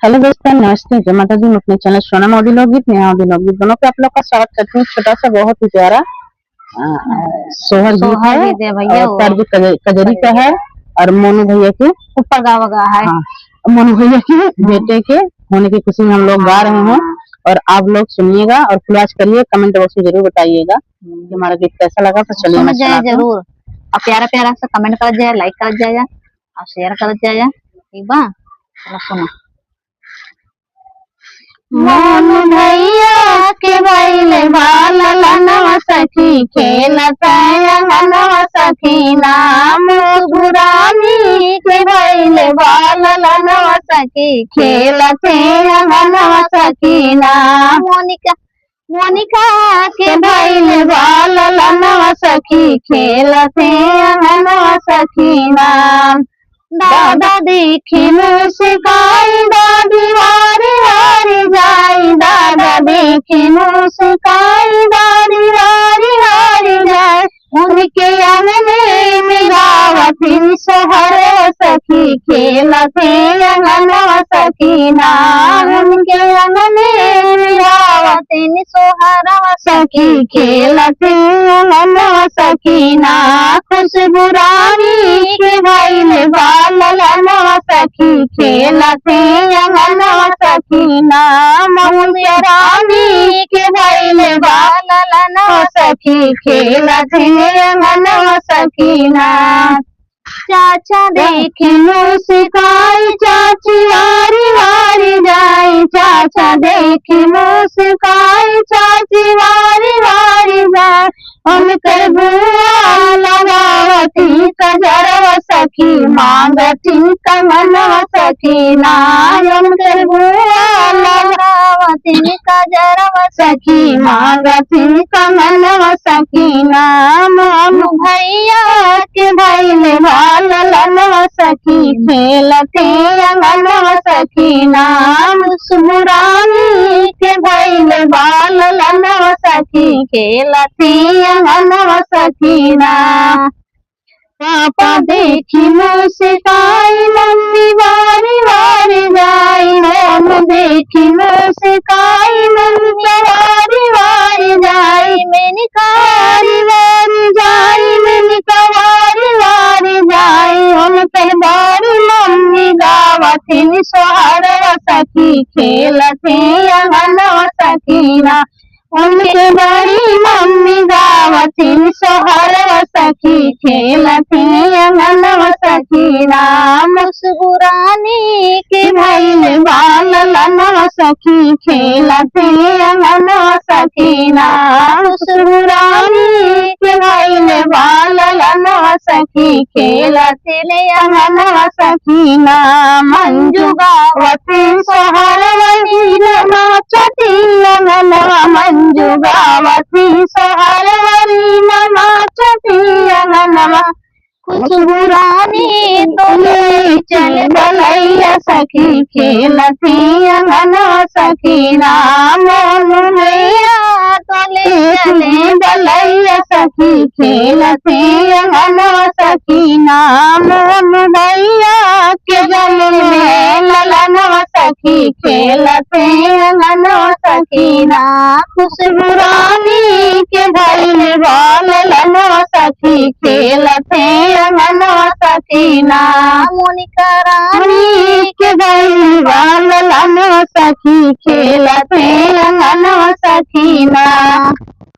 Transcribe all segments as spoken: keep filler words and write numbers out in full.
हेलो दोस्तों, नमस्ते, जय माता दी। मैं अपने चैनल सोनम अवधी लोकगीत, नेहा अवधी लोकगीत दोनों पे आप लोग का स्वागत करती हूँ। छोटा सा, बहुत ही प्यारा, अ, सोहर गीत सोहर है गीत है भैया, और वो तर्ज कज-, कजरी का है, कजरी का। और मोनू भैया के ऊपर गावा गा है। हाँ, मोनू भैया के हम्म। बेटे के होने की खुशी में हम लोग गा रहे हैं। हाँ। और आप लोग सुनिएगा और फुलवाच करिए, कमेंट बॉक्स में जरूर बताइएगा हम्म। कि हमारा गीत कैसा लगा। तो चलिए, सुन मैं जाए सुनाती हूँ। जरूर, और प्यारा प्यारा सा कमेंट कर जाए, लाइक कर जाए, और शेयर कर जाए, ठीक बा? चलो सुनो। मोनू भैया के भइल बा ललनवा सखी, खेलत है अंगनवा सखी ना। मुस्कुरानी के भइल बा ललनवा सखी, खेलत है अंगनवा सखी ना। मोनिका, मोनिका के भइल बा ललनवा सखी, खेलत है अंगनवा सखी ना। दादा देखी मुस्काई दादी वारी वारी जाई, दादा देखी मुस्काई दादी वारी वारी जाई। उनके अंगने में गावतिन सोहरवा सखी, खेलतिन अंगनवा सखी ना। उनके अंगने में गावतिन सोहरवा सखी, खेलतिन अंगनवा सखी ना। खुशबू रानी के भइल बा ललनवा सखी, खेलतिन अंगनवा सखी ना। ममता रानी के भइल बा ललनवा सखी, खेलतिन अंगनवा सखी ना। चाचा देखी मुस्काई, चाची वारी वारी जाई, चाचा देखी मुस्काई, चाची वारी वारी जाई। उनकर बुआ लगावती कजरवा सखी, मांगती कंगनवा सखी ना। उनकर बुआ लगावती कजरवा सखी, मांगती कंगनवा सखी ना। मोनू भैया के भइल बा ललनवा सखी, खेलते अंगनवा सखी ना। मुस्कुरानी के भइल बा ललनवा सखी, खेलते अंगनवा सखी ना। पापा देखी मुस्काई, मम्मी वारी वारी जाई। मोनू देखी मुस्काई, मम्मी वारी वारी जाई। मेनिका वारी वारी जाई, मेनिका वारी वारी जाई। उनके बड़ी मम्मी गावतिन सोहरवा सखी, खेलतिन अंगनवा सखी ना। उनके बड़ी मम्मी गावतिन सोहरवा सखी, खेलतिन अंगनवा सखी ना। मुस्कुरानी के भइल बा ललनवा सखी, खेलतिन अंगनवा सखी ना। मुस्कुरानी के भइल बा ललनवा सखी, खेलतिन अंगनवा सखी ना। मंजू गावतिन सोहरवा, हीरा नाचतिन अंगनवा। मंजू गावतिन सोहरवा, हीरा नाचतिन अंगनवा। खुशबू रानी तोले चल बलैया सखी, खेलतिन अंगनवा सखी ना। मोनू भैया तोले चले बलैया सखी, खेलतिन अंगनवा सखी ना। मोनू भैया के गले में ललनवा सखी, खेलतिन अंगनवा सखी ना। खुशबू रानी के भइल बा ललनवा सखी, खेलतिन अंगनवा सखी ना। मोनिका रानी के भइल बा ललनवा सखी, खेलतिन अंगनवा सखी ना।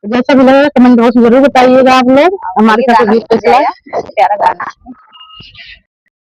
जैसा भी लगेगा कमेंट बॉक्स में जरूर बताइएगा आप लोग। हमारे साथ गीत कैसा लगा? प्यारा गाना।